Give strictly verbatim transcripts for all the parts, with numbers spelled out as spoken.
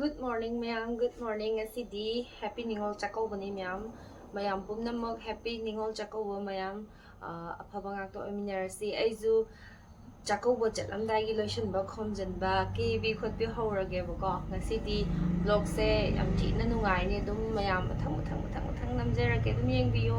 Good morning, ꯃꯌꯥꯝ, good morning. ꯉꯁꯤꯗꯤ Happy ꯅꯤꯉꯣꯜ ꯆꯥꯛꯀꯧꯕꯅꯤ, ꯃꯌꯥꯝ꯫ ꯃꯌꯥꯝ ꯄꯨꯝꯅꯃꯛ Happy ꯅꯤꯉꯣꯜ ꯆꯥꯛꯀꯧꯕ, ꯃꯌꯥꯝ꯫ ꯑ, ꯑꯐꯕ ꯉꯥꯛꯇ ꯑꯣꯏꯃꯤꯟꯅꯔꯁꯤ꯫ ꯑꯩꯁꯨ ꯆꯥꯛꯀꯧꯕ ꯆꯠꯂꯝꯗꯥꯏꯒꯤ ꯂꯣꯏꯁꯤꯟꯕ ꯈꯣꯝꯖꯤꯟꯕ, ꯀꯦꯕꯤ ꯈꯣꯠꯄꯤ ꯍꯧꯔꯒꯦꯕꯀꯣ꯫ ꯉꯁꯤꯗꯤ vlogꯁꯦ ꯌꯥꯝ ꯊꯤꯅ ꯅꯨꯡꯉꯥꯏꯅꯤ꯫ ꯑꯗꯨꯝ ꯃꯌꯥꯝ ꯃꯊꯪ ꯃꯊꯪ ꯃꯊꯪ ꯃꯊꯪ ꯅꯝꯖꯔꯛꯀꯦ, ꯑꯗꯨꯝ ꯌꯦꯡꯕꯤꯌꯣ꯫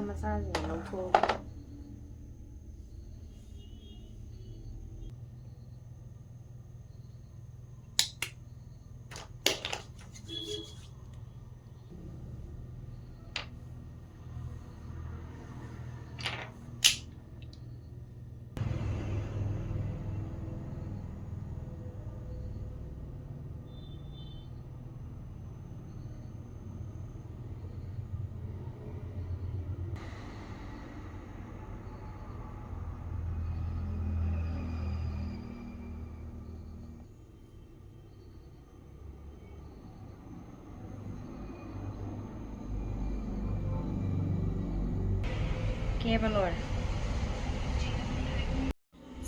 ꯃꯆꯥꯁꯤꯡ ꯂꯧꯊꯣꯛꯑꯒ꯫ ꯀꯦꯕ ꯂꯣꯏꯔꯦ꯫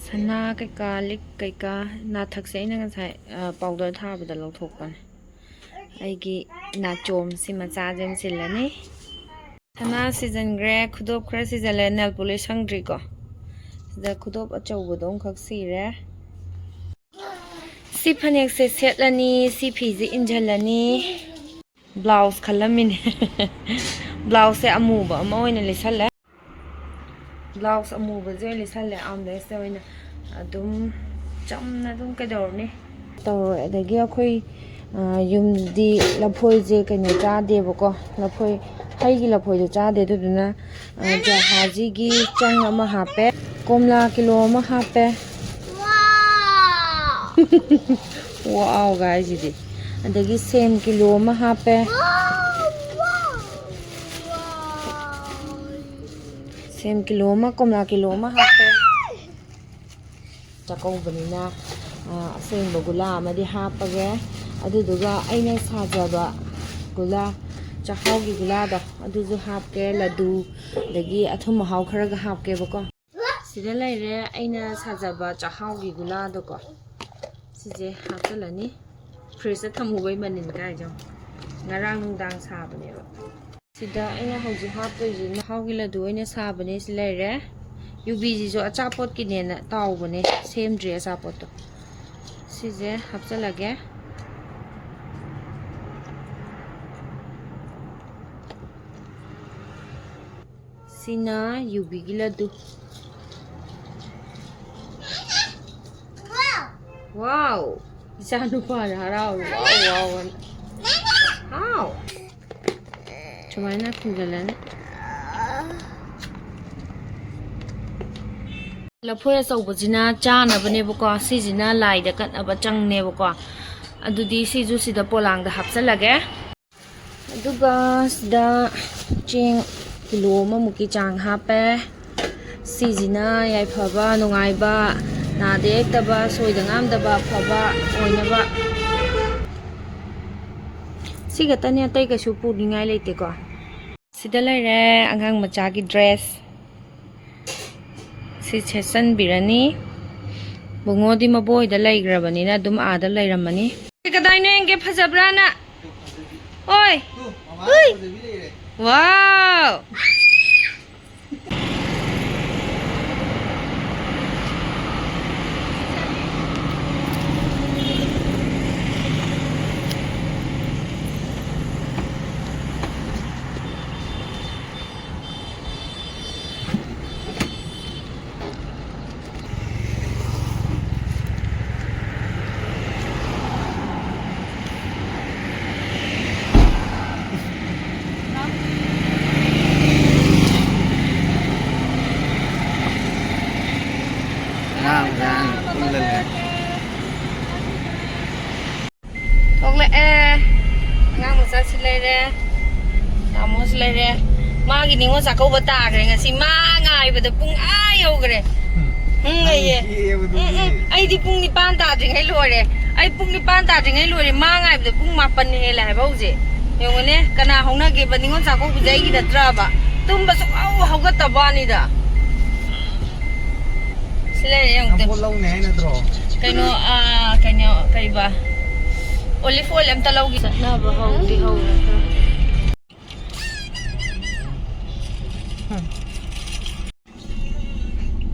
ꯁꯅꯥ ꯀꯩꯀꯥ, ꯂꯤꯛ ꯀꯩꯀꯥ, ꯅꯥꯊꯛꯁꯦ ꯑꯩꯅ ꯉꯁꯥꯏ, ꯑ, powder ꯊꯥꯕꯗ ꯂꯧꯊꯣꯛꯄꯅꯦ꯫ ꯑꯩꯒꯤ ꯅꯥꯆꯣꯝꯁꯤ ꯃꯆꯥꯁꯦ ꯑꯃ ꯁꯤꯜꯂꯅꯤ꯫ ꯁꯅꯥ ꯁꯤꯖꯤꯟꯈ꯭ꯔꯦ, ꯈꯨꯗꯣꯞ ꯈꯔ ꯁꯤꯖꯤꯜꯂꯦ, nail polish ꯁꯪꯗ꯭ꯔꯤꯀꯣ꯫ ꯁꯤꯗ ꯈꯨꯗꯣꯞ ꯑꯆꯧꯕꯗꯣ ꯑꯃꯈꯛ ꯁꯤꯔꯦ꯫ ꯁꯤ ꯐꯅꯦꯛꯁꯦ ꯁꯦꯠꯂꯅꯤ, ꯁꯤ ꯐꯤꯁꯦ ꯏꯟꯁꯤꯜꯂꯅꯤ꯫ Blouse ꯈꯜꯂꯝꯃꯤꯅꯦ꯫ Blouseꯁꯦ ꯑꯃꯨꯕ ꯑꯃ ꯑꯣꯏꯅ ꯂꯤꯠꯁꯜꯂꯦ꯫ Blouse ꯑꯃꯨꯕꯁꯦ ꯑꯣꯏꯅ ꯂꯤꯠꯁꯜꯂꯦ, armlessꯇ ꯑꯣꯏꯅ꯫ ꯑꯗꯨꯝ ꯆꯝꯅ ꯑꯗꯨꯝ ꯀꯩꯗꯧꯔꯨꯅꯤ? ꯇꯧꯔꯣꯏ꯫ ꯑꯗꯒꯤ ꯑꯩꯈꯣꯏ, ꯑ, ꯌꯨꯝꯗꯤ ꯂꯐꯣꯏꯁꯦ ꯀꯩꯅꯣ ꯆꯥꯗꯦꯕꯀꯣ, ꯂꯐꯣꯏ, ꯍꯩꯒꯤ ꯂꯐꯣꯏꯗꯣ ꯆꯥꯗꯦ꯫ ꯑꯗꯨꯗꯨꯅ, ꯑ, ꯖꯍꯥꯖꯤꯒꯤ ꯆꯪ ꯑꯃ ꯍꯥꯞꯄꯦ, ꯀꯣꯝꯂꯥ ꯀꯤꯂꯣ ꯑꯃ ꯍꯥꯞꯄꯦ꯫ Wow! Wow ꯒꯥꯏꯁꯤꯗꯤ꯫ ꯑꯗꯒꯤ ꯁꯦꯝ ꯀꯤꯂꯣ ꯑꯃ ꯍꯥꯞꯄꯦ꯫ Wow, wow, wow. ꯁꯦꯝ ꯀꯤꯂꯣ ꯑꯃ, ꯀꯣꯝꯂꯥ ꯀꯤꯂꯣ ꯑꯃ ꯍꯥꯞꯄꯦ꯫ ꯆꯥꯛꯀꯧꯕꯅꯤꯅ, ꯑ, ꯑꯁꯦꯡꯕ ꯒꯨꯂꯥ ꯑꯃꯗꯤ ꯍꯥꯞꯄꯒꯦ꯫ ꯑꯗꯨꯗꯨꯒ ꯑꯩꯅ ꯁꯥꯖꯕ ꯒꯨꯂꯥ, ꯆꯥꯛꯍꯥꯎꯒꯤ ꯒꯨꯂꯥꯗꯣ, ꯑꯗꯨꯁꯨ ꯍꯥꯞꯀꯦ꯫ ꯂꯗꯨ, ꯑꯗꯒꯤ ꯑꯊꯨꯝ ꯑꯍꯥꯎ ꯈꯔꯒ ꯍꯥꯞꯀꯦꯕꯀꯣ꯫ ꯁꯤꯗ ꯂꯩꯔꯦ ꯑꯩꯅ ꯁꯥꯖꯕ ꯆꯥꯛꯍꯥꯎꯒꯤ ꯒꯨꯂꯥꯗꯣꯀꯣ꯫ ꯁꯤꯁꯦ ꯍꯥꯞꯆꯤꯜꯂꯅꯤ꯫ ꯐ꯭ꯔꯤꯖꯇ ꯊꯝꯃꯨꯕꯩ ꯃꯅꯤꯟ ꯀꯥꯏꯁꯦ ꯌꯦꯡꯉꯣ꯫ ꯉꯔꯥꯡ ꯅꯨꯡꯗꯥꯡ ꯁꯥꯕꯅꯦꯕ꯫ ꯁꯤꯗ ꯑꯩꯅ ꯍꯧꯖꯤꯛ ꯍꯥꯞꯇꯣꯏꯁꯤ ꯆꯥꯛꯍꯥꯎꯒꯤ ꯂꯗꯨ ꯑꯣꯏꯅ ꯁꯥꯕꯅꯦ꯫ ꯁꯤ ꯂꯩꯔꯦ꯫ ꯌꯨꯕꯤꯁꯤꯁꯨ ꯑꯆꯥꯄꯣꯠꯀꯤꯅꯦꯅ ꯇꯥꯎꯕꯅꯦ, ꯁꯦꯝꯗ꯭ꯔꯤ ꯑꯆꯥꯄꯣꯠꯇꯣ꯫ ꯁꯤꯁꯦ ꯍꯥꯞꯆꯤꯜꯂꯒꯦ꯫ ꯁꯤꯅ ꯌꯨꯕꯤꯒꯤ ꯂꯗꯨ꯫ ꯋꯥꯎ! ꯏꯆꯥ ꯅꯨꯄꯥꯅ ꯍꯔꯥꯎꯔꯤ꯫ ꯋꯥꯎ, ꯋꯥꯎ ꯑꯅ꯫ ꯍꯥꯎ! ꯁꯨꯃꯥꯏꯅ ꯈꯨꯝꯖꯤꯜꯂꯅꯤ꯫ ꯂꯐꯣꯏ ꯑꯆꯧꯕꯁꯤꯅ ꯆꯥꯅꯕꯅꯦꯕꯀꯣ, ꯁꯤꯁꯤꯅ ꯂꯥꯏꯗ ꯀꯠꯅꯕ ꯆꯪꯅꯦꯕꯀꯣ꯫ ꯑꯗꯨꯗꯤ ꯁꯤꯁꯨ ꯁꯤꯗ ꯄꯣꯂꯥꯡꯗ ꯍꯥꯞꯆꯜꯂꯒꯦ꯫ ꯑꯗꯨꯒ ꯁꯤꯗ ꯆꯦꯡ ꯀꯤꯂꯣ ꯑꯃꯃꯨꯛꯀꯤ ꯆꯥꯡ ꯍꯥꯞꯄꯦ꯫ ꯁꯤꯁꯤꯅ ꯌꯥꯏꯐꯕ, ꯅꯨꯡꯉꯥꯏꯕ, ꯅꯥꯗ ꯌꯦꯛꯇꯕ, ꯁꯣꯏꯗ ꯉꯥꯝꯗꯕ, ꯑꯐꯕ ꯑꯣꯏꯅꯕ꯫ ꯁꯤ ꯈꯛꯇꯅꯦ, ꯑꯇꯩ ꯀꯩꯁꯨ ꯄꯨꯅꯤꯡꯉꯥꯏ ꯂꯩꯇꯦꯀꯣ꯫ ꯁꯤꯗ ꯂꯩꯔꯦ ꯑꯉꯥꯡ ꯃꯆꯥꯒꯤ ꯗ꯭ꯔꯦꯁ꯫ ꯁꯤ ꯁꯦꯠꯆꯟꯕꯤꯔꯅꯤ꯫ ꯕꯨꯡꯉꯣꯗꯤ ꯃꯕꯣꯏꯗ ꯂꯩꯈ꯭ꯔꯕꯅꯤꯅ ꯑꯗꯨꯝ ꯑꯥꯗ ꯂꯩꯔꯝꯃꯅꯤ꯫ ꯁꯤ ꯀꯗꯥꯏꯅꯣ ꯌꯦꯡꯒꯦ, ꯐꯖꯕ꯭ꯔꯥꯅ? ꯑꯣꯏ! ꯍꯨꯏ! ꯋꯥꯎ! ꯉꯥꯡ ꯉꯥꯡ ꯄꯨꯜꯂ ꯂꯩ꯫ ꯊꯣꯛꯂꯛꯑꯦ꯫ ꯑꯉꯥꯡ ꯃꯆꯥꯁꯤ ꯂꯩꯔꯦ꯫ ꯇꯥꯃꯣꯁꯨ ꯂꯩꯔꯦ꯫ ꯃꯥꯒꯤ ꯅꯤꯉꯣꯜ ꯆꯥꯛꯀꯧꯕ ꯇꯥꯈ꯭ꯔꯦ ꯉꯁꯤ꯫ ꯃꯥ ꯉꯥꯏꯕꯗ ꯄꯨꯡ ꯑꯥ ꯌꯧꯈ꯭ꯔꯦ꯫ ꯎꯝ꯫ ꯂꯩꯌꯦ꯫ ꯎꯝ, ꯎꯝ꯫ ꯑꯩꯗꯤ ꯄꯨꯡ ꯅꯤꯄꯥꯟ ꯇꯥꯗ꯭ꯔꯤꯉꯩ ꯂꯣꯏꯔꯦ꯫ ꯑꯩ ꯄꯨꯡ ꯅꯤꯄꯥꯟ ꯇꯥꯗ꯭ꯔꯤꯉꯩ ꯂꯣꯏꯔꯦ꯫ ꯃꯥ ꯉꯥꯏꯕꯗ ꯄꯨꯡ ꯃꯥꯄꯟ ꯍꯦꯜꯂꯦ ꯍꯥꯏꯕ ꯍꯧꯖꯤꯛ꯫ ꯌꯦꯡꯉꯨꯅꯦ, ꯀꯅꯥ ꯍꯧꯅꯒꯦꯕ? ꯅꯤꯉꯣꯜ ꯆꯥꯛꯀꯧꯕꯁꯦ ꯑꯩꯒꯤ ꯅꯠꯇ꯭ꯔꯕ? ꯇꯨꯝꯕ ꯁꯨꯡꯍꯧ ꯍꯧꯒꯠꯇꯕ ꯋꯥꯅꯤꯗ꯫ ꯁꯤ ꯂꯩꯔꯦ ꯌꯦꯡꯉꯨ꯫ ꯅꯪ ꯄꯣꯠ ꯂꯧꯅꯤ ꯍꯥꯏ ꯅꯠꯇ꯭ꯔꯣ? ꯀꯩꯅꯣ, ꯑꯥ, ꯀꯩꯅꯣ, ꯀꯩꯕ? Olive oil ꯑꯝꯇ ꯂꯧꯒꯦ꯫ ꯆꯠꯅꯕ ꯍꯧꯗꯤ ꯍꯧꯔꯦ ꯈꯔ꯫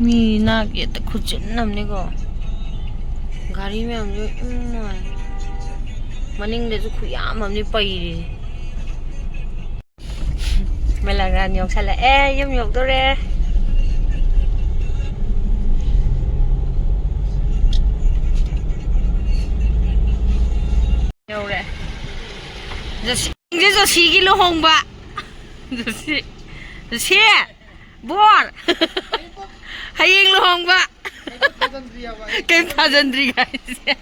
ꯃꯤ ꯅꯥꯛ ꯌꯦꯠꯇ ꯈꯨꯆꯤꯟ ꯑꯃꯅꯤꯀꯣ꯫ ꯒꯥꯔꯤ ꯃꯌꯥꯝꯁꯨ ꯏꯃꯥꯏ꯫ ꯃꯅꯤꯡꯗꯁꯨ ꯈꯨꯌꯥꯝ ꯑꯃꯅꯤ ꯄꯩꯔꯤꯁꯦ꯫ ꯃꯦꯂꯥꯒ꯭ꯔꯥꯟ ꯌꯧꯁꯜꯂꯛꯑꯦ, ꯌꯨꯝ ꯌꯧꯗꯣꯔꯦ꯫ ꯌꯧꯔꯦ꯫ ꯖꯣꯁꯤ, ꯖꯣꯁꯤꯒꯤ ꯂꯨꯍꯣꯡꯕ꯫ ꯖꯣꯁꯤ, ꯖꯣꯁꯤ, ꯕꯣꯔ꯫ ꯍꯌꯦꯡ ꯂꯨꯍꯣꯡꯕ꯫ ꯀꯩꯝ ꯊꯥꯖꯟꯗ꯭ꯔꯤ ꯀꯥꯏꯁꯦ꯫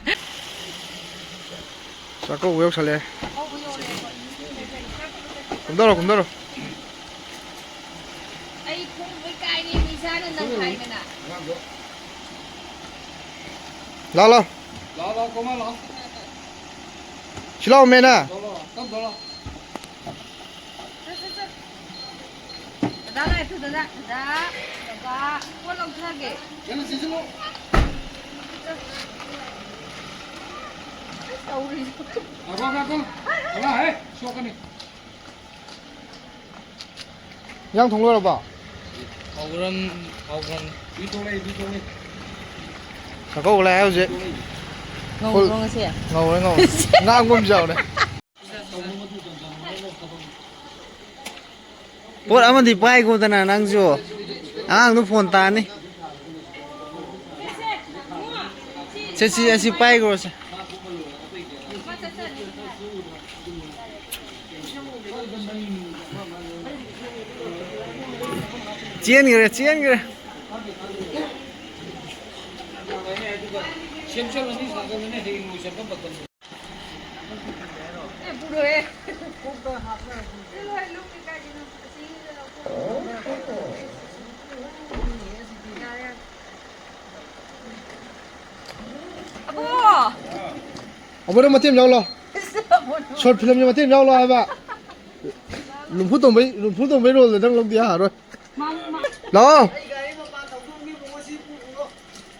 ꯆꯥꯛꯀꯧꯕ ꯌꯧꯁꯜꯂꯛꯑꯦ꯫ ꯀꯨꯝꯗꯔꯣ, ꯀꯨꯝꯗꯔꯣ꯫ ꯑꯩ ꯈꯣꯡ ꯂꯣꯏ ꯀꯥꯏꯔꯦ, ꯏꯆꯥꯅ ꯅꯪ ꯍꯥꯏꯗꯅ꯫ ꯂꯥꯎ, ꯂꯥꯎ꯫ ꯂꯥꯎ, ꯂꯥꯎ, ꯀꯣꯃ ꯂꯥꯎ꯫ ꯁꯤ ꯂꯥꯎ, ꯃꯦꯅ꯫ ꯂꯥꯎ, ꯂꯥꯎ, ꯇꯞ ꯇꯧ ꯂꯥꯎ꯫ ꯆꯠ, ꯆꯠ, ꯆꯠ꯫ ꯗꯗꯥ ꯉꯥꯏꯈꯣ, ꯗꯗꯥ꯫ ꯗꯗꯥ, ꯗꯗꯥ, ꯄꯣꯠ ꯂꯧꯊꯒꯦ꯫ ꯀꯩꯅꯣ, ꯆꯦꯟꯁꯤꯜꯂꯨ꯫ ꯆꯠ꯫ ꯑꯁ, ꯇꯧꯔꯤꯁꯦ꯫ ꯉꯥꯏꯈꯣ, ꯉꯥꯏꯈꯣ꯫ ꯑꯉꯥꯡ, ꯍꯦ, ꯁꯣꯛꯀꯅꯤ꯫ ꯏꯟꯖꯥꯡ ꯊꯣꯡ ꯂꯣꯏꯔꯕꯣ? ꯍꯧꯔꯝ-, ꯍꯧꯔꯝ-, ꯃꯤ ꯊꯣꯛꯂꯛꯏ, ꯃꯤ ꯊꯣꯛꯂꯛꯏ꯫ ꯆꯥꯛꯀꯧꯕ ꯂꯥꯛꯑꯦ ꯍꯧꯖꯤꯛ꯫ ꯉꯧꯕ꯭ꯔꯣ ꯉꯁꯤ? ꯉꯧꯔꯦ, ꯉꯧꯔꯦ꯫ ꯉꯥꯡꯕ ꯑꯃꯁꯨ ꯌꯥꯎꯔꯦ꯫ ꯄꯣꯠ ꯑꯃꯗꯤ ꯄꯥꯏꯈꯣꯗꯅ ꯅꯪꯁꯨ꯫ ꯑꯉꯥꯡꯗꯣ ꯐꯣꯟ ꯇꯥꯅꯤ꯫ ꯁꯦ, ꯁꯤ, ꯑꯁꯤ ꯄꯥꯏꯈ꯭ꯔꯣꯁꯦ꯫ ꯆꯦꯟꯈ꯭ꯔꯦ, ꯆꯦꯟꯈ꯭ꯔꯦ꯫ ꯑꯦ, ꯄꯨꯔꯣꯏꯍꯦ꯫ ꯆꯠꯂꯣꯍꯦ, ꯂꯨꯝꯃꯤ ꯀꯥꯏꯗꯩꯅꯣ? ꯑꯁꯤꯗ ꯂꯧꯊꯣꯛ꯫ ꯌꯥꯔꯦ, ꯌꯥꯔꯦ꯫ ꯑꯃꯨꯛ ꯃꯇꯦꯡ ꯌꯥꯎ ꯂꯥꯎ꯫ ꯁꯣꯔꯠ ꯐꯤꯂꯝꯒꯤ ꯃꯇꯦꯡ ꯌꯥꯎ ꯂꯥꯎ ꯍꯥꯏꯕ꯫ ꯂꯨꯝꯐꯨ ꯇꯣꯝꯕꯩ, ꯂꯨꯝꯐꯨ ꯇꯣꯝꯕꯩ ꯔꯣꯜꯗꯣ ꯅꯪ ꯂꯧꯗ ꯌꯥꯔꯔꯣꯏ꯫ ꯃꯥ, ꯃꯥ꯫ ꯂꯥꯛꯑꯣ꯫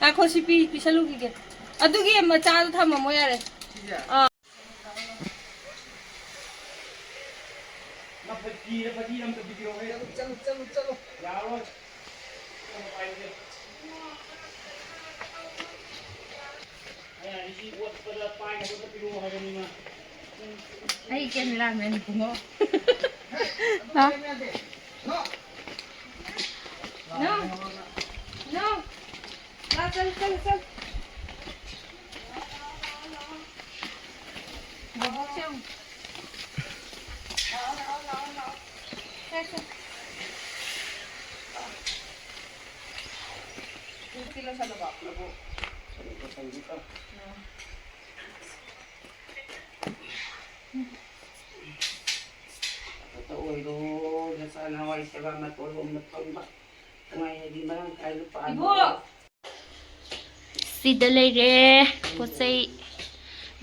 ꯉꯥꯏꯈꯣ, ꯁꯤ ꯄꯤ-, ꯄꯤꯁꯜꯂꯨꯈꯤꯒꯦ꯫ ꯑꯗꯨꯒꯤ ꯃꯆꯥꯗꯣ ꯊꯝꯃꯝꯃꯣ ꯌꯥꯔꯦ꯫ ꯑꯥ꯫ ꯆꯠꯂꯨ, ꯆꯠꯂꯨ, ꯆꯠꯂꯨ꯫ ꯌꯥꯔꯣꯏ꯫ ꯑꯩ ꯀꯦꯃꯦꯔꯥꯃꯦꯟ ꯏꯕꯨꯡꯉꯣ꯫ ꯍꯥ? No. No. ꯂꯥ, ꯆꯠꯂꯨ, ꯆꯠꯂꯨ, ꯆꯠꯂꯨ꯫ ꯕꯣꯕꯣꯛꯁꯦ ꯑꯃꯨꯛ꯫ ꯁꯦ, ꯁꯦ꯫ ꯁꯤ ꯂꯣꯏꯁꯜꯂꯕꯣ? ꯑꯐꯕ ꯑꯣꯏꯔꯣ, ꯅꯆꯥ ꯅꯋꯥꯏ ꯁꯦꯕꯥ ꯃꯇꯣꯟ ꯂꯣꯝꯅ ꯐꯪꯕ, ꯅꯨꯡꯉꯥꯏ ꯍꯥꯏꯗꯤ ꯃꯔꯥꯡ ꯀꯥꯏꯅ ꯄꯥꯟꯕ꯫ ꯏꯕꯣꯛ! ꯁꯤꯗ ꯂꯩꯔꯦ ꯄꯣꯠ ꯆꯩ꯫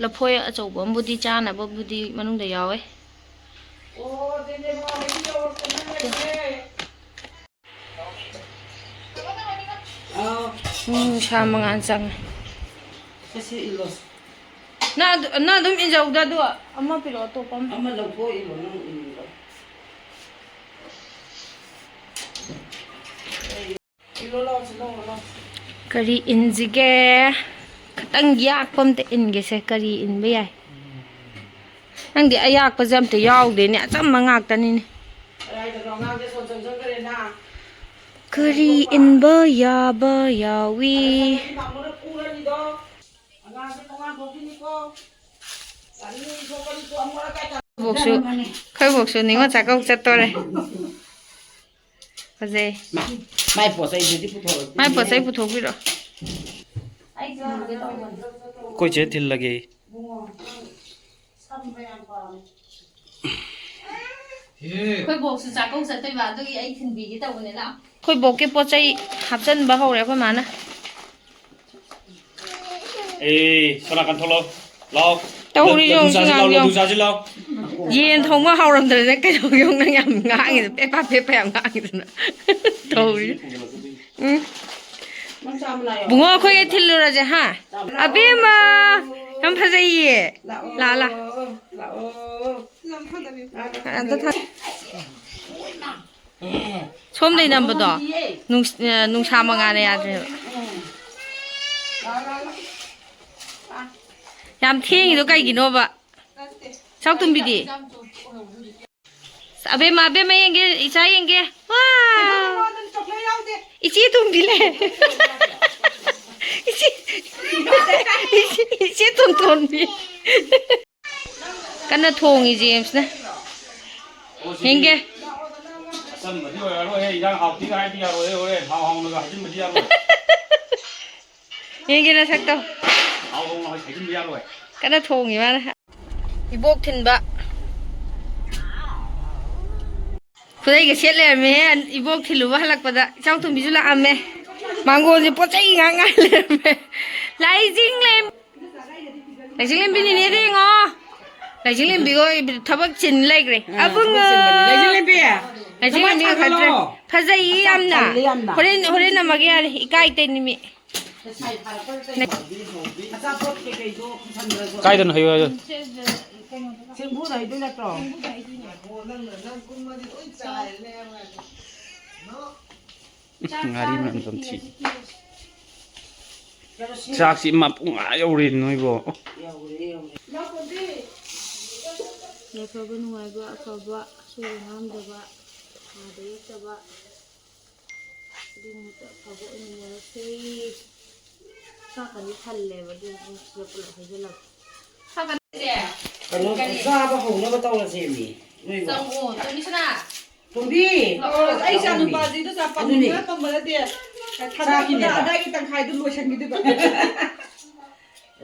ꯂꯐꯣꯏ ꯑꯆꯧꯕ ꯑꯃꯕꯨꯗꯤ ꯆꯥꯅꯕꯕꯨꯗꯤ ꯃꯅꯨꯡꯗ ꯌꯥꯎꯋꯦ꯫ ꯑꯣ, ꯑꯗꯨꯅꯦ ꯃꯥ ꯍꯧꯖꯤꯛ ꯌꯧꯔꯛꯇ ꯉꯥꯏꯔꯤꯌꯦ꯫ ꯑꯥꯎ꯫ ꯄꯨꯡ ꯅꯨꯡꯁꯥ ꯃꯉꯥꯜ ꯆꯪꯉꯦ꯫ ꯁꯦ, ꯁꯤ ꯏꯜꯂꯣ꯫ ꯅꯪ ꯑꯗꯨ, ꯅꯪ ꯑꯗꯨꯝ ꯏꯟꯖꯧꯗ, ꯑꯗꯨ ꯑꯃ ꯄꯤꯔꯛꯑꯣ, ꯑꯇꯣꯞꯄ ꯑꯃ꯫ ꯑꯃ ꯂꯧꯊꯣꯛꯑ ꯏꯜꯂꯣ, ꯅꯪ ꯏꯜꯂꯣ꯫ ꯏꯜꯂꯣ, ꯂꯥꯎ, ꯁꯤ ꯂꯧꯔꯣ, ꯂꯥꯎ꯫ ꯀꯔꯤ ꯏꯟꯁꯤꯒꯦ? ꯈꯤꯇꯪ ꯌꯥꯛꯄ ꯑꯝꯇ ꯏꯟꯒꯦꯁꯦ꯫ ꯀꯔꯤ ꯏꯟꯕ ꯌꯥꯏ? ꯅꯪꯗꯤ ꯑꯌꯥꯛꯄꯁꯦ ꯑꯝꯇ ꯌꯥꯎꯗꯦꯅꯦ, ꯑꯆꯝꯕ ꯉꯥꯛꯇꯅꯤꯅꯦ꯫ ꯀꯗꯥꯏꯗꯅꯣ ꯑꯉꯥꯡꯁꯦ ꯁꯣꯝ ꯆꯪꯁꯟꯈ꯭ꯔꯦꯅ꯫ ꯀꯔꯤ ꯏꯟꯕ ꯌꯥꯕ ꯌꯥꯎꯏ? ꯑꯗ ꯆꯪꯉꯗꯤ ꯃꯥꯃꯣꯅ ꯐꯨꯔꯅꯤꯗꯣ꯫ ꯑꯉꯥꯡꯁꯦ ꯊꯣꯡꯒꯥꯟ ꯊꯣꯛꯈꯤꯅꯤꯀꯣ꯫ ꯆꯥꯅꯤꯡꯉꯤ ꯊꯣꯛꯀꯅꯤꯀꯣ, ꯑꯃꯣꯠ ꯑꯀꯥꯏ ꯇꯥ-, ꯑꯩꯈꯣꯏꯕꯣꯛꯁꯨ, ꯑꯩꯈꯣꯏꯕꯣꯛꯁꯨ ꯅꯤꯉꯣꯜ ꯆꯥꯛꯀꯧ ꯆꯠꯇꯣꯔꯦ꯫ ꯐꯖꯩ꯫ ꯃꯥ-, ꯃꯥꯏ ꯄꯣꯠ ꯆꯩꯗꯨꯗꯤ ꯄꯨꯊꯣꯔꯛꯇꯦ꯫ ꯃꯥꯏ ꯄꯣꯠ ꯆꯩ ꯄꯨꯊꯣꯛꯄꯤꯔꯣ꯫ ꯑꯩ ꯊꯤꯜꯂꯨꯒꯦ ꯇꯧꯕꯅꯦ꯫ ꯑꯩꯈꯣꯏ ꯆꯦ ꯊꯤꯜꯂꯒꯦ꯫ ꯏꯕꯨꯡꯉꯣ, ꯅꯪ ꯁꯝꯕ ꯌꯥꯝ ꯄꯥꯝꯃꯦ꯫ ꯑꯩꯈꯣꯏ ꯕꯣꯛꯁꯨ ꯆꯥꯛꯀꯧ ꯆꯠꯇꯣꯏꯕ, ꯑꯗꯨꯒꯤ ꯑꯩ ꯊꯤꯟꯕꯤꯒꯦ ꯇꯧꯕꯅꯦ, ꯂꯥꯎ꯫ ꯑꯩꯈꯣꯏ ꯕꯣꯛꯀꯤ ꯄꯣꯠ ꯆꯩ ꯍꯥꯞꯆꯤꯟꯕ ꯍꯧꯔꯦ ꯑꯩꯈꯣꯏ ꯃꯥꯅ꯫ ꯑꯦ, ꯁꯣꯝ ꯅꯥꯀꯟ ꯊꯣꯛꯂꯛꯑꯣ꯫ ꯂꯥꯎ꯫ ꯇꯧꯔꯤꯁꯦ ꯂꯗꯨ ꯌꯦꯡꯉꯨ, ꯆꯥꯁꯤ ꯂꯥꯎ, ꯉꯥꯡ ꯂꯗꯨ ꯌꯦꯡꯉꯨ꯫ ꯆꯥꯁꯤ ꯂꯥꯎ꯫ ꯌꯦꯟ ꯊꯣꯡꯕ ꯍꯥꯎꯔꯝꯗ꯭ꯔꯅ ꯀꯩꯗꯧꯒꯦ ꯌꯦꯡꯉꯨ, ꯅꯪ ꯌꯥꯝ ꯉꯥꯡꯉꯤꯗꯣ, ꯄꯦꯄꯥ ꯄꯦꯄꯥ ꯌꯥꯝ ꯉꯥꯡꯉꯤꯗꯨꯅ꯫ ꯇꯧꯔꯤ꯫ ꯎꯝ꯫ ꯕꯨꯡꯉꯣ, ꯑꯩꯈꯣꯏꯒꯤ ꯊꯤꯜꯂꯨꯔꯁꯦ, ꯍꯥ? ꯑꯕꯦꯝꯃ! ꯌꯥꯝ ꯐꯖꯩꯌꯦ꯫ ꯂꯥꯛꯑꯣ, ꯂꯥꯛꯑꯣ꯫ ꯂꯥꯛꯑꯣ꯫ ꯑꯝꯇ ꯊꯥ-, ꯁꯣꯝꯗꯩ ꯅꯝꯕꯗꯣ ꯅꯨꯡꯁ-, ꯑ, ꯅꯨꯡꯁꯥ ꯃꯉꯥꯜꯅ ꯌꯥꯗ꯭ꯔꯦꯕ꯫ ꯌꯥꯝ ꯊꯦꯡꯉꯤꯗꯣ ꯀꯩꯒꯤꯅꯣꯕ? ꯆꯥꯛ ꯇꯨꯝꯕꯤꯗꯤ? ꯑꯕꯦꯝꯃ, ꯑꯕꯦꯝꯃ ꯌꯦꯡꯒꯦ, ꯏꯆꯥ ꯌꯦꯡꯒꯦ꯫ ꯋꯥ! ꯏꯆꯦ ꯇꯣꯝꯕꯤ ꯂꯩ꯫ ꯏꯆꯦ, ꯏꯆꯦ, ꯏꯆꯦ ꯇꯣꯝꯇꯣꯝꯕꯤ꯫ ꯀꯟꯅ ꯊꯣꯡꯉꯤ ꯖꯦꯝꯁꯅ꯫ ꯌꯦꯡꯒꯦ꯫ ꯑꯆꯝꯕꯗꯤ ꯑꯣꯏꯔꯔꯣꯏꯍꯦ, ꯏꯟꯖꯥꯡ ꯍꯥꯎꯇꯦꯒ ꯍꯥꯏꯗꯤ ꯌꯥꯔꯣꯏꯍꯦ, ꯍꯣꯔꯦꯟ ꯍꯥꯎ ꯍꯥꯎꯅꯒ ꯍꯥꯏꯖꯤꯟꯕꯗꯤ ꯌꯥꯔꯣꯏ꯫ ꯌꯦꯡꯒꯦ ꯅꯁꯛꯇꯣ꯫ ꯍꯥꯎ ꯍꯥꯎꯅ ꯍꯥꯏꯖꯤꯟꯕ ꯌꯥꯔꯣꯏ꯫ ꯀꯟꯅ ꯊꯣꯡꯉꯤ ꯃꯥꯅ꯫ ꯏꯕꯣꯛ ꯊꯤꯟꯕ꯫ ꯈꯨꯗꯩꯒ ꯁꯦꯠ ꯂꯩꯔꯝꯃꯦꯍꯦ, ꯏꯕꯣꯛ ꯊꯤꯜꯂꯨꯕ ꯍꯜꯂꯛꯄꯗ꯫ ꯏꯆꯥꯎ ꯇꯣꯝꯕꯤꯁꯨ ꯂꯥꯛꯑꯝꯃꯦ꯫ ꯃꯥꯡꯒꯣꯜꯁꯦ ꯄꯣꯠ ꯆꯩ ꯉꯥꯛ ꯉꯥꯏ ꯂꯩꯔꯝꯃꯦ꯫ ꯂꯥꯏꯖꯤꯡ ꯂꯩꯔꯝꯃꯦ꯫ ꯂꯥꯏꯖꯤꯡꯂꯦꯝꯕꯤ ꯅꯦꯅꯦꯗ ꯌꯦꯡꯉꯣ꯫ ꯂꯥꯏꯖꯤꯡꯂꯦꯝꯕꯤꯒ ꯊꯕꯛ ꯆꯤꯟ ꯂꯩꯈ꯭ꯔꯦ꯫ ꯑꯥ, ꯑꯕꯨꯡꯉꯣ꯫ ꯊꯕꯛ ꯆꯤꯟꯕꯅꯤ꯫ ꯂꯥꯏꯖꯤꯡꯂꯦꯝꯕꯤ, ꯂꯥꯏꯖꯤꯡꯂꯦꯝꯕꯤ ꯊꯕꯛ ꯉꯥꯏꯈꯠꯇ꯭ꯔꯦ꯫ ꯊꯥꯒꯠꯂꯣ꯫ ꯐꯖꯩꯌꯦ ꯌꯥꯝꯅ꯫ ꯇꯜꯂꯦ ꯌꯥꯝꯅ꯫ ꯍꯣꯔꯦꯟ, ꯍꯣꯔꯦꯟ ꯅꯝꯃꯒꯦ ꯌꯥꯔꯦ꯫ ꯏꯀꯥꯏ ꯇꯩꯅꯤꯃꯤ꯫ ꯑꯆꯥꯄꯣꯠ ꯀꯩꯀꯩꯗꯣ ꯄꯨꯁꯟꯈ꯭ꯔꯁꯨ꯫ ꯀꯥꯏꯗꯅꯣ ꯍꯥꯏꯌꯨ ꯍꯥꯏꯌꯨ꯫ ꯆꯦꯡꯕꯨꯗ ꯍꯩꯗꯣꯏ ꯅꯠꯇ꯭ꯔꯣ? ꯉꯥꯔꯤ ꯃꯅꯝ ꯅꯝꯊꯤ꯫ ꯆꯥꯛꯁꯤ ꯃꯄꯨꯡ ꯑꯥ ꯌꯧꯔꯦ ꯅꯣꯏꯕꯣ꯫ ꯌꯥꯏꯐꯕ ꯅꯨꯡꯉꯥꯏꯕ ꯑꯐꯕ ꯑꯁꯣꯏꯕ ꯉꯥꯝꯗꯕ ꯅꯥꯗ ꯌꯦꯛꯇꯕ ꯑꯗꯨꯒꯨꯝꯕ ꯑꯐꯕ ꯑꯣꯏꯃꯤꯟꯅꯔꯁꯦ꯫ ꯆꯥꯛꯀꯗꯤ ꯊꯜꯂꯦꯕ ꯑꯗꯨ ꯁꯤꯗ ꯄꯨꯂꯞ ꯍꯩꯖꯤꯜꯂꯒ꯫ ꯀꯩꯅꯣ ꯆꯥꯕ ꯍꯧꯅꯕ ꯇꯧꯔꯁꯦꯃꯤ ꯅꯣꯏꯕꯣ꯫ ꯆꯪꯉꯣ, ꯇꯣꯝꯕꯤꯁꯅꯥ꯫ ꯇꯣꯝꯕꯤ! ꯑꯣ, ꯑꯩ ꯏꯆꯥ ꯅꯨꯄꯥꯁꯤꯗ ꯆꯥ ꯑꯗꯨꯅꯤ꯫ ꯄꯝꯕ ꯄꯝꯕ ꯅꯠꯇꯦ꯫ ꯊꯥꯗꯔꯛꯄꯗ ꯆꯥꯛꯀꯤꯅꯦꯕ꯫ ꯑꯗꯥꯏꯒꯤ ꯇꯪꯈꯥꯏꯗꯨ ꯂꯣꯏꯁꯤꯟꯈꯤꯗꯣꯏꯕ꯫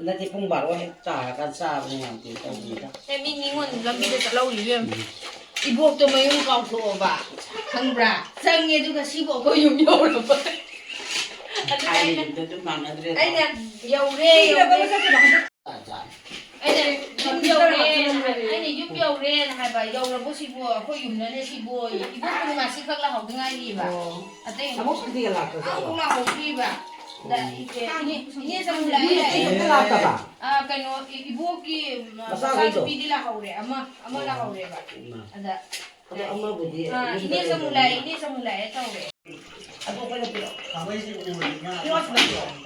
ꯅꯠꯇꯦ, ꯄꯨꯡ ꯕꯥꯔꯣ ꯍꯦꯛ ꯇꯥꯔꯀꯥꯟ ꯆꯥꯕꯅꯦ ꯌꯥꯝ ꯊꯤꯅ ꯇꯧꯕꯅꯤꯗ꯫ ꯑꯦ, ꯃꯤ ꯃꯤꯉꯣꯟ ꯂꯝꯕꯤꯗ ꯆꯠꯍꯧꯔꯤ ꯏꯕꯦꯝꯃ꯫ ꯎꯝ꯫ ꯏꯕꯣꯛꯇꯣ ꯃꯌꯨꯝ ꯀꯥꯎꯊꯣꯛꯑꯕ, ꯈꯪꯕ꯭ꯔꯥ? ꯆꯪꯉꯦ, ꯑꯗꯨꯒ ꯁꯤꯕꯨ ꯑꯩꯈꯣꯏ ꯌꯨꯝ ꯌꯧꯔꯕ꯫ ꯑꯗꯨꯅ ꯑꯩꯅ, ꯊꯥꯏꯅꯒꯤꯗꯨꯗ ꯑꯗꯨꯝ ꯃꯥꯟꯅꯗ꯭ꯔꯦ꯫ ꯑꯩꯅ ꯌꯧꯔꯦ, ꯌꯧꯔꯦ꯫ ꯆꯥ, ꯆꯥ꯫ ꯑꯩꯅ ꯌꯨꯝ ꯌꯧꯔꯦꯅ ꯍꯥꯏ-, ꯑꯩꯅ ꯌꯨꯝ ꯌꯧꯔꯦꯅ ꯍꯥꯏꯕ, "ꯌꯧꯔꯕꯣ ꯁꯤꯕꯣ? ꯑꯩꯈꯣꯏ ꯌꯨꯝꯗꯅꯦ ꯁꯤꯕꯣ"꯫ ꯏꯕꯣꯛ ꯄꯨꯔꯅꯤꯃꯥꯁꯤ ꯈꯛ ꯂꯥꯛꯍꯧꯗ ꯉꯥꯏꯔꯤꯕ꯫ ꯑꯣ꯫ ꯑꯇꯩ ꯑꯃꯨꯛ ꯁꯨꯇꯤꯒ ꯂꯥꯛꯇ꯭ꯔꯖꯥꯠꯂꯣ? ꯑꯃꯨꯛ ꯂꯥꯛꯍꯧꯗ꯭ꯔꯤꯕ꯫ ꯑꯗ ꯎꯝ꯫ ꯏꯅꯦ, ꯏꯅꯦ ꯆꯃꯨ ꯂꯥꯛꯑꯦ, ꯃꯤ ꯑꯇꯩ ꯂꯥꯛꯑꯦ꯫ ꯑꯝꯇ ꯂꯥꯛꯇꯕ? ꯑꯥ, ꯀꯩꯅꯣ, ꯏ-, ꯏꯕꯣꯛꯀꯤ ꯃꯆꯥꯈꯩꯗꯣ? ꯃꯆꯥꯅꯨꯄꯤꯗꯤ ꯂꯥꯛꯍꯧꯔꯦ, ꯑꯃ, ꯑꯃ ꯑꯣ꯫ ꯂꯥꯛꯍꯧꯔꯦꯕ꯫ ꯏꯃꯥ꯫ ꯑꯗ ꯑꯗꯣ ꯑꯃꯕꯨꯗꯤ ꯑꯥ, ꯌꯨꯝꯗ ꯏꯅꯦ ꯆꯃꯨ ꯂꯩꯕꯅꯤꯅ꯫ ꯂꯥꯛꯑꯦ, ꯏꯅꯦ ꯆꯃꯨ ꯂꯥꯛꯑꯦ ꯇꯧꯔꯦ꯫ ꯑꯗꯨ ꯑꯩꯈꯣꯏꯅ ꯄꯤꯔꯛꯑꯣ꯫ ꯄꯤꯔꯛꯑꯣ ꯁꯤꯗ ꯄꯤꯔꯛꯑꯣ꯫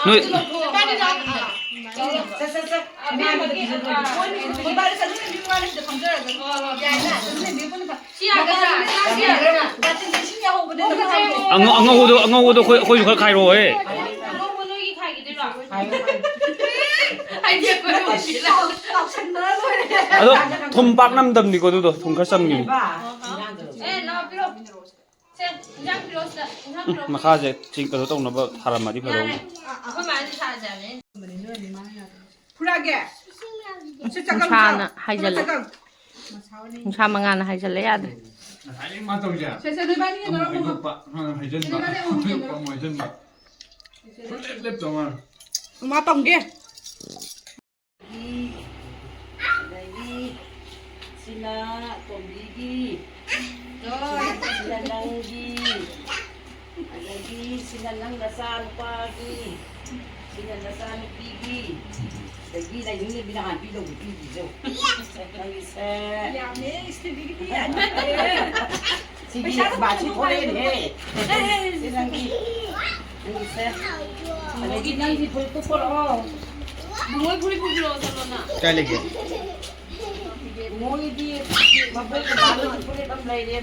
ꯅꯣꯏ ꯑꯗꯨ ꯂꯧꯊꯣꯛꯑꯣ꯫ ꯁꯦ, ꯁꯦ, ꯁꯦ꯫ ꯑꯥ, ꯃꯥꯒꯤ, ꯑꯥ, ꯃꯣꯏꯅꯤ ꯁꯤꯗ ꯐꯝꯖꯔꯁꯅꯨ꯫ ꯍꯣꯏ, ꯍꯣꯏ꯫ ꯌꯥꯏꯅ? ꯁꯤ ꯌꯥꯒꯗ꯭ꯔꯥ? ꯁꯤ ꯌꯥꯒꯗ꯭ꯔꯥ? ꯕꯥꯇꯤꯟꯗ ꯏꯁꯤꯡ ꯌꯥꯎꯍꯧꯕꯅꯦ꯫ ꯑꯉꯧ-, ꯑꯉꯧꯕꯗꯣ, ꯑꯉꯧꯕꯗꯣ ꯑꯩꯈꯣꯏ, ꯑꯩꯈꯣꯏꯁꯨ ꯈꯔ ꯈꯥꯏꯔꯛꯑꯣ, ꯍꯦ꯫ ꯑꯉꯧꯕ ꯅꯣꯏꯒꯤ ꯈꯥꯏꯈꯤꯗꯣꯏꯔꯣ? ꯍꯥꯏꯗꯤ ꯑꯩꯈꯣꯏ ꯅꯠꯇꯦ, ꯇꯥꯎ-, ꯇꯥꯎꯁꯟꯅꯔ ꯂꯣꯏꯔꯦ꯫ ꯑꯗꯣ ꯊꯨꯝ ꯄꯥꯛ ꯅꯝꯗꯕꯅꯤꯀꯣ ꯑꯗꯨꯗꯣ, ꯊꯨꯝ ꯈꯔ ꯆꯝꯈꯤꯕꯅꯤ꯫ ꯑꯦ, ꯂꯥꯛꯑꯣ, ꯄꯤꯔꯛꯑꯣ꯫ ꯁꯦ, ꯏꯟꯖꯥꯡ ꯄꯤꯔꯛꯑꯣ ꯁꯤꯗ, ꯏꯟꯖꯥꯡ ꯎꯝ, ꯄꯤꯔꯛꯑꯣ꯫ ꯃꯈꯥꯁꯦ ꯆꯤꯡ ꯀꯩꯅꯣ ꯇꯧꯅꯕ ꯊꯥꯔꯝꯃꯗꯤ ꯌꯥꯔꯦ꯫ ꯐꯗꯧꯅꯤ꯫ ꯑ-, ꯑꯩꯈꯣꯏ ꯃꯥꯅ ꯁꯥꯖꯅꯦ꯫ ꯐꯨꯔꯥꯒꯦ? ꯁꯤ ꯆꯥꯛꯀꯪ ꯅꯨꯡꯁꯥꯅ ꯆꯥꯎ꯫ ꯍꯥꯏꯖꯜꯂꯦ꯫ ꯆꯥꯛꯀꯪ꯫ ꯅꯨꯡꯁꯥ ꯃꯉꯥꯅ ꯍꯥꯏꯖꯜꯂꯦ, ꯌꯥꯗ꯭ꯔꯦ꯫ ꯉꯁꯥꯏꯗꯒꯤ ꯃꯥ ꯇꯧꯔꯤꯁꯦ꯫ ꯁꯦ, ꯁꯦ, ꯅꯣꯏꯕꯥꯅꯤꯒꯤ ꯑꯃꯨꯛ ꯅꯔꯣꯟ ꯈꯨꯝꯃꯣ꯫ ꯍꯩꯗꯣꯛꯄ, ꯑꯃꯨꯛ ꯍꯩꯖꯤꯟꯕ, ꯅꯣꯏꯕꯥꯅꯤ ꯑꯃꯨꯛ ꯍꯩꯗꯣꯛꯄ, ꯑꯃꯨꯛ ꯍꯩꯖꯤꯟꯕ꯫ ꯁꯨꯡꯂꯦꯞ ꯂꯦꯞꯇꯕ ꯃꯥꯅ꯫ ꯃꯥ ꯇꯝꯒꯦ꯫ ꯑꯗꯒꯤ ꯁꯤꯅ ꯇꯣꯝꯕꯤꯒꯤ, ꯁꯤꯅ ꯅꯪꯒꯤ, ꯑꯗꯒꯤ ꯁꯤꯅ ꯅꯪ ꯅꯆꯥ ꯅꯨꯄꯥꯒꯤ, ꯁꯤꯅ ꯅꯆꯥ ꯅꯨꯄꯤꯒꯤ, ꯑꯗꯒꯤ ꯂꯥꯏꯅꯤꯡ ꯂꯩꯕꯤ ꯅꯍꯥꯟ ꯄꯤꯗꯧꯕ ꯄꯤꯗ꯭ꯔꯤꯁꯦ꯫ ꯅꯪꯒꯤꯁꯦ꯫ ꯌꯥꯝꯃꯦ, ꯏꯁꯇꯤꯜꯒꯤꯗꯤ ꯌꯥꯝꯃꯦ꯫ ꯁꯤꯗꯤ ꯄꯩꯁꯥ ꯕꯥꯁꯤ ꯊꯣꯛꯂꯛꯑꯦꯅꯦꯍꯦ꯫ ꯁꯤ ꯅꯪꯒꯤ, ꯅꯪꯒꯤꯁꯦ꯫ ꯑꯗꯒꯤ ꯅꯪꯒꯤ ꯐꯨꯔꯤꯠꯇꯨ ꯄꯨꯔꯛꯑꯣ꯫ ꯕꯨꯡꯉꯣꯏ ꯐꯨꯔꯤꯠ ꯄꯨꯕꯤꯔꯛꯑꯣ, ꯆꯠꯂꯣꯅ꯫ ꯀꯥꯏ ꯂꯩꯒꯦ? ꯕꯨꯡꯉꯣꯏꯒꯤꯗꯤ ꯃꯕꯣꯛ ꯃꯃꯥꯗꯨꯒꯤ ꯐꯨꯔꯤꯠ ꯑꯃ ꯂꯩꯔꯦ꯫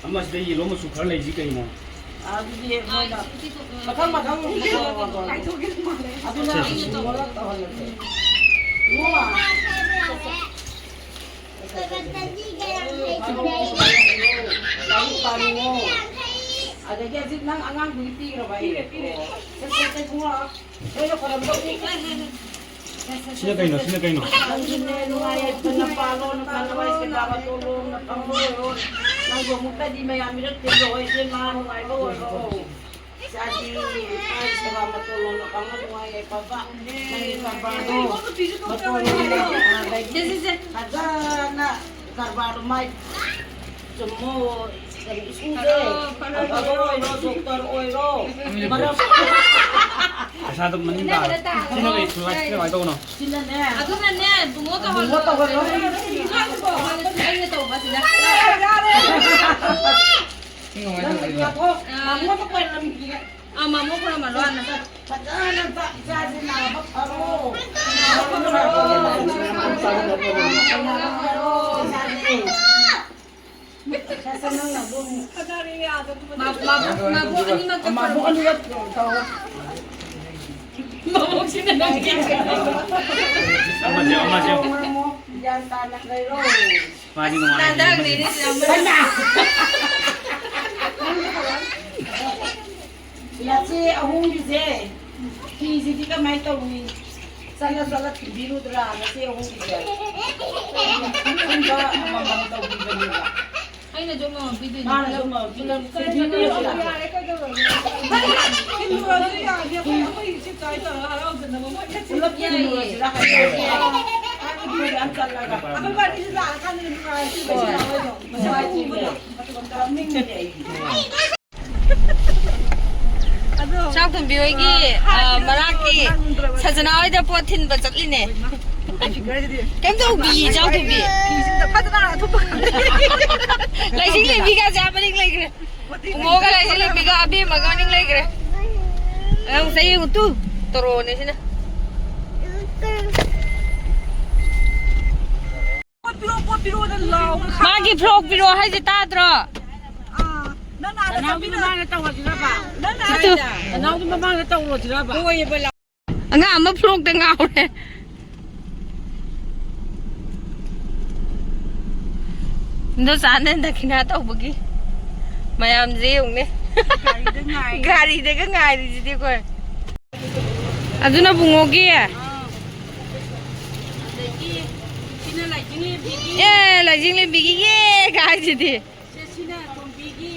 ꯑꯃꯁꯤꯗ ꯌꯦꯜꯂꯣ ꯃꯆꯨ ꯈꯔ ꯂꯩꯁꯤ ꯀꯩꯅꯣ? ꯑꯗꯨꯗꯤ ꯃꯣꯏꯅ ꯃꯊꯪ ꯃꯊꯪ ꯑꯗꯨꯅ ꯁꯤꯡꯉꯒ ꯇꯧꯍꯜꯂꯁꯦ꯫ ꯏꯕꯨꯡꯉꯣ꯫ ꯂꯥꯏꯔꯤꯛ ꯄꯥꯅꯤꯡꯉꯣ꯫ ꯑꯗꯒꯤ ꯍꯧꯖꯤꯛ ꯅꯪ ꯑꯉꯥꯡꯗꯨꯒꯤ ꯄꯤꯈ꯭ꯔꯕ ꯑꯩ? ꯄꯤꯔꯦ, ꯄꯤꯔꯦ꯫ ꯁꯦ, ꯁꯦ, ꯁꯦ, ꯏꯕꯨꯡꯉꯣ꯫ ꯂꯣꯏꯅ ꯈꯣꯏꯔꯝꯗꯧꯅꯤ꯫ ꯁꯤꯅ ꯀꯩꯅꯣ? ꯁꯤꯅ ꯀꯩꯅꯣ? ꯅꯪꯁꯨꯅꯦ ꯅꯨꯡꯉꯥꯏ ꯌꯥꯏꯐꯅ ꯄꯥꯜꯂꯣ, ꯅꯄꯥ ꯅꯃꯥꯏ ꯁꯦꯕꯥ ꯇꯧꯔꯣ, ꯅꯄꯥ ꯑꯣꯏꯔꯣ꯫ ꯅꯪꯕꯨ ꯑꯃꯨꯛꯇꯗꯤ ꯃꯌꯥꯝ ꯃꯤꯔꯛ ꯇꯤꯟꯕ ꯑꯣꯏꯁꯦ, ꯃꯥ ꯅꯨꯡꯉꯥꯏꯕ ꯑꯣꯏꯔꯣ꯫ ꯆꯥꯁꯤ, ꯏꯄꯥꯒꯤ ꯁꯦꯕꯥ ꯃꯇꯣꯟ ꯂꯣꯝꯗ ꯄꯥꯡꯒꯜ ꯅꯨꯡꯉꯥꯏ ꯌꯥꯏꯐꯕ꯫ ꯅꯪꯒꯤ ꯀꯔꯕꯥꯔꯗꯣ ꯃꯇꯣꯟ ꯂꯣꯝꯗ, ꯑ, ꯂꯩ-, ꯁꯦ, ꯁꯦ, ꯁꯦ꯫ ꯐꯖꯅ ꯀꯔꯕꯥꯔꯗꯣ ꯃꯥꯏ ꯆꯨꯝꯃꯣ꯫ ꯏꯁꯨꯁꯦ ꯐꯔꯣ, ꯐꯔꯣ, ꯑꯐꯕ ꯐꯔꯣ꯫ ꯑꯣꯏꯔꯣ, ꯗꯣꯛꯇꯔ ꯑꯣꯏꯔꯣ꯫ ꯃꯔꯝ ꯄꯩꯁꯥꯗꯣ ꯃꯅꯤꯡ ꯇꯥꯔꯣ꯫ ꯁꯤꯅ ꯀꯩ, ꯁꯤꯅ ꯀꯃꯥꯏꯅ ꯇꯧꯕꯅꯣ? ꯁꯤꯅꯅꯦ꯫ ꯑꯗꯨꯅꯅꯦ, ꯕꯨꯡꯉꯣ ꯇꯧꯍꯜꯂꯣ꯫ ꯕꯨꯡꯉꯣ ꯇꯧꯍꯜꯂꯣ꯫ ꯑꯩꯅ ꯇꯧꯕ ꯁꯤꯅ꯫ ꯌꯥꯔꯦ, ꯌꯥꯔꯦ꯫ ꯁꯤ ꯀꯃꯥꯏꯅ ꯅꯪ ꯇꯧꯗꯣꯏꯅꯣ? ꯌꯥꯊꯣꯛ꯫ ꯕꯨꯡꯉꯣ ꯇꯧꯍꯜꯂꯣ꯫ ꯑꯥ, ꯃꯃꯣ ꯈꯨꯔꯨꯝꯍꯜꯂꯣ ꯍꯥꯟꯅ꯫ ꯐꯖꯅ ꯆꯥ-, ꯏꯆꯥꯁꯤ ꯅꯥꯕ ꯐꯔꯣ꯫ ꯅꯥꯕ ꯐꯔꯣ꯫ ꯅꯥꯕ ꯐꯔꯣ, ꯏꯆꯥꯁꯤ꯫ ꯁꯦ, ꯁꯦ, ꯅꯪꯅ ꯑꯗꯨꯝ꯫ ꯃꯥ-, ꯃꯥ-, ꯃꯥꯕꯨ ꯑꯅꯤꯃꯛꯇ ꯃꯥꯕꯨ ꯐꯔꯣ꯫ ꯑꯅꯤꯃꯛ ꯇꯧꯔꯣ꯫ ꯃꯕꯣꯛꯁꯤꯅ ꯅꯪ ꯑꯃꯁꯦ, ꯑꯃꯁꯦ꯫ ꯒ꯭ꯌꯥꯟ ꯇꯥꯅ ꯂꯩꯔꯣ꯫ ꯃꯥꯗꯤ ꯅꯨꯡꯉꯥꯏ꯫ ꯅꯥꯟꯊꯈ꯭ꯔꯦꯅꯦ ꯁꯤꯗ ꯑꯃ꯫ ꯍꯩꯃꯥ! ꯅꯆꯦ ꯑꯍꯨꯝꯒꯤꯁꯦ ꯐꯤꯁꯤꯗꯤ ꯀꯃꯥꯏꯅ ꯇꯧꯅꯤ? ꯆꯠꯂ ꯆꯠꯂ ꯊꯤꯟꯕꯤꯔꯨꯗ꯭ꯔꯥ ꯅꯆꯦ ꯑꯍꯨꯝꯒꯤꯁꯦ? ꯁꯤꯟꯕ ꯑꯃꯃꯝ ꯇꯧꯕꯤꯕꯅꯦꯕ꯫ ꯑꯩꯅꯁꯨ ꯑꯃꯃꯝ ꯄꯤꯗꯣꯏꯅꯦ꯫ ꯃꯥꯅꯁꯨ ꯑꯃꯃꯝ ꯄꯤꯗꯣꯏꯅꯦ꯫ ꯄꯨꯂꯞ ꯊꯤꯜꯂꯨꯔꯁꯨ ꯌꯥꯏ꯫ ꯊꯤꯜꯂꯨꯔꯁꯨ ꯌꯥꯏ꯫ ꯑꯩꯈꯣꯏ ꯏꯆꯦ ꯆꯥꯏ ꯇꯧꯔꯒ ꯍꯔꯥꯎꯗꯅꯕ ꯃꯣꯏ ꯄꯨꯂꯞ ꯊꯤꯜꯂꯨꯔꯁꯤꯔꯥ ꯍꯥꯏꯕ꯫ ꯑꯥ꯫ ꯑꯩꯈꯣꯏ ꯃꯌꯥꯝ ꯆꯠꯂꯒ꯫ ꯑꯩꯈꯣꯏ ꯄꯥꯔꯇꯤꯁꯤ ꯂꯥꯛꯑꯀꯥꯟꯗ ꯅꯨꯡꯉꯥꯏꯔꯦ꯫ ꯍꯣꯏ꯫ ꯃꯁꯤ ꯂꯥꯛꯑꯣꯏꯗꯣ꯫ ꯃꯁꯤ ꯀꯞꯅꯤꯡꯕꯅꯦ ꯑꯩꯗꯤ꯫ ꯆꯥꯛ ꯊꯣꯡꯕꯤ ꯍꯣꯏꯒꯤ, ꯑ, ꯃꯅꯥꯛꯀꯤ ꯁꯖꯅꯥ ꯍꯣꯏꯗ ꯄꯣꯠ ꯊꯤꯟꯕ ꯆꯠꯂꯤꯅꯦ꯫ ꯀꯩꯝ ꯇꯧꯗꯤꯌꯦ, ꯆꯥꯛ ꯊꯣꯡꯕꯤ꯫ ꯂꯥꯏꯁꯤꯡ ꯂꯦꯝꯕꯤꯒꯁꯦ ꯑꯥ ꯃꯅꯤꯡ ꯂꯩꯈ꯭ꯔꯦ꯫ ꯄꯨꯡꯉꯣꯒ ꯂꯥꯏꯁꯤꯡ ꯂꯦꯝꯕꯤꯒ ꯑꯕꯦꯝꯃꯒ ꯃꯅꯤꯡ ꯂꯩꯈ꯭ꯔꯦ꯫ ꯑꯉꯥꯡ ꯃꯆꯥ ꯌꯦꯡꯉꯨ ꯇꯨ, ꯇꯣꯔꯣꯅꯦ ꯁꯤꯅ꯫ ꯄꯣꯠ ꯄꯤꯔꯛꯑꯣ, ꯄꯣꯠ ꯄꯤꯔꯛꯑꯣꯅ ꯂꯥꯎꯕ꯫ ꯃꯥꯒꯤ ꯐ꯭ꯔꯣꯛ ꯄꯤꯔꯛꯑꯣ ꯍꯥꯏꯁꯦ ꯇꯥꯗ꯭ꯔꯣ? ꯑꯥ, ꯅꯪꯅ ꯑꯥꯗ ꯅꯅꯥꯎꯒꯤ ꯆꯠꯃꯤꯟꯅ-, ꯃꯃꯥꯡꯗ ꯇꯧꯔꯁꯤꯔꯕ? ꯅꯪꯅ ꯑꯥꯗ ꯅꯅꯥꯎꯒꯤ ꯃꯃꯥꯡꯗ ꯇꯧꯔꯁꯤꯔꯕ? ꯑꯉꯥꯡ ꯑꯃ ꯐ꯭ꯔꯣꯛꯇ ꯉꯥꯎꯔꯦ꯫ ꯏꯟꯗꯣꯆꯥꯅ ꯗꯈꯤꯅꯥ ꯇꯧꯕꯒꯤ ꯃꯌꯥꯝꯁꯦ ꯌꯦꯡꯉꯨꯅꯦ꯫ ꯒꯥꯔꯤꯗ ꯉꯥꯏ-, ꯒꯥꯔꯤꯗꯒ ꯉꯥꯏꯔꯤꯁꯤꯗꯤ ꯑꯩꯈꯣꯏ꯫ ꯑꯗꯨꯅ ꯕꯨꯡꯉꯣꯒꯤ꯫ ꯑꯗꯒꯤ ꯁꯤꯅ ꯂꯥꯏꯖꯤꯡ ꯂꯦꯝꯕꯤꯒꯤ꯫ ꯑꯦ, ꯂꯥꯏꯖꯤꯡ ꯂꯦꯝꯕꯤꯒꯤ ꯌꯦ ꯀꯥꯏꯁꯤꯗꯤ꯫ ꯁꯦ, ꯁꯤꯅ ꯇꯣꯝꯕꯤꯒꯤ꯫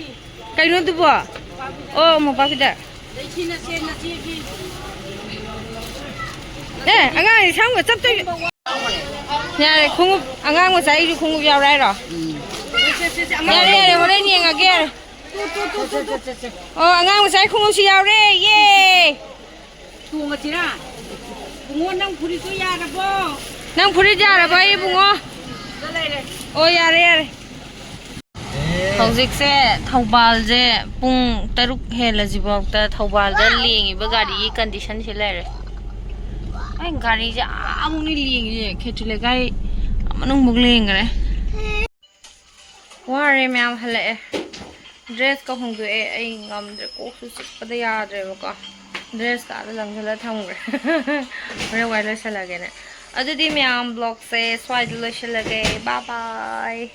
ꯀꯩꯅꯣꯗꯨꯕꯣ? ꯑꯣ, ꯃꯣꯝꯄꯥꯛ ꯐꯤꯗꯛ꯫ ꯑꯦ, ꯑꯉꯥꯡꯁꯦ ꯁꯝꯒ ꯆꯞꯇꯣꯏ꯫ ꯌꯥꯔꯦ, ꯈꯣꯡꯎꯞ, ꯑꯉꯥꯡ ꯃꯆꯥꯒꯤꯁꯨ ꯈꯣꯡꯎꯞ ꯌꯥꯎꯔꯦ ꯍꯥꯏꯔꯣ? ꯌꯥꯔꯦ, ꯌꯥꯔꯦ, ꯍꯣꯔꯦꯟ ꯌꯦꯡꯉꯒꯦ, ꯌꯥꯔꯦ꯫ ꯑꯣ, ꯑꯉꯥꯡ ꯃꯆꯥꯒꯤ ꯈꯣꯡꯎꯞꯁꯨ ꯌꯥꯎꯔꯦ, ꯌꯦ! ꯇꯣꯡꯉꯁꯤꯔꯥ? ꯕꯨꯡꯉꯣ, ꯅꯪ ꯐꯨꯔꯤꯠꯇꯣ ꯌꯥꯔꯕꯣ? ꯅꯪ ꯐꯨꯔꯤꯠ ꯌꯥꯔꯕꯣ, ꯑꯩ ꯏꯕꯨꯡꯉꯣ? ꯁꯤꯗ ꯂꯩꯔꯦ꯫ ꯑꯣ, ꯌꯥꯔꯦ, ꯌꯥꯔꯦ꯫ ꯍꯧꯖꯤꯛꯁꯦ ꯊꯧꯕꯥꯜꯁꯦ ꯄꯨꯡ ꯇꯔꯨꯛ ꯍꯦꯜꯂꯁꯤꯐꯥꯎꯗ ꯊꯧꯕꯥꯜꯗ ꯂꯦꯡꯉꯤꯕ ꯒꯥꯔꯤꯒꯤ ꯀꯟꯗꯤꯁꯟꯁꯦ ꯂꯩꯔꯦ꯫ ꯑꯩ ꯒꯥꯔꯤꯁꯦ ꯑꯥꯃꯨꯛꯅꯤ ꯂꯦꯡꯉꯤꯁꯦ, ꯈꯦꯇ꯭ꯔꯤ ꯂꯩꯀꯥꯏ ꯃꯅꯨꯡꯃꯨꯛ ꯂꯦꯡꯈ꯭ꯔꯦ꯫ ꯋꯥꯔꯦ ꯃꯌꯥꯝ, ꯍꯜꯂꯛꯑꯦ꯫ ꯗ꯭ꯔꯦꯁꯀ ꯍꯣꯡꯗꯣꯛꯑꯦ꯫ ꯑꯩ ꯉꯝꯗ꯭ꯔꯦ, ꯀꯣꯛꯁꯨ ꯆꯤꯛꯄꯗ ꯌꯥꯗ꯭ꯔꯦꯕꯀꯣ꯫ ꯗ꯭ꯔꯦꯁꯀ ꯑꯥꯗ ꯂꯪꯁꯤꯜꯂ ꯊꯝꯈ꯭ꯔꯦ꯫ ꯍꯣꯔꯦꯟ ꯋꯥꯏ ꯂꯣꯏꯁꯤꯜꯂꯒꯦꯅ꯫ ꯑꯗꯨꯗꯤ ꯃꯌꯥꯝ, ꯕ꯭ꯂꯣꯒꯁꯦ ꯁ꯭ꯋꯥꯏꯗ ꯂꯣꯏꯁꯤꯜꯂꯒꯦ꯫ ꯕꯥꯏ ꯕꯥꯏ꯫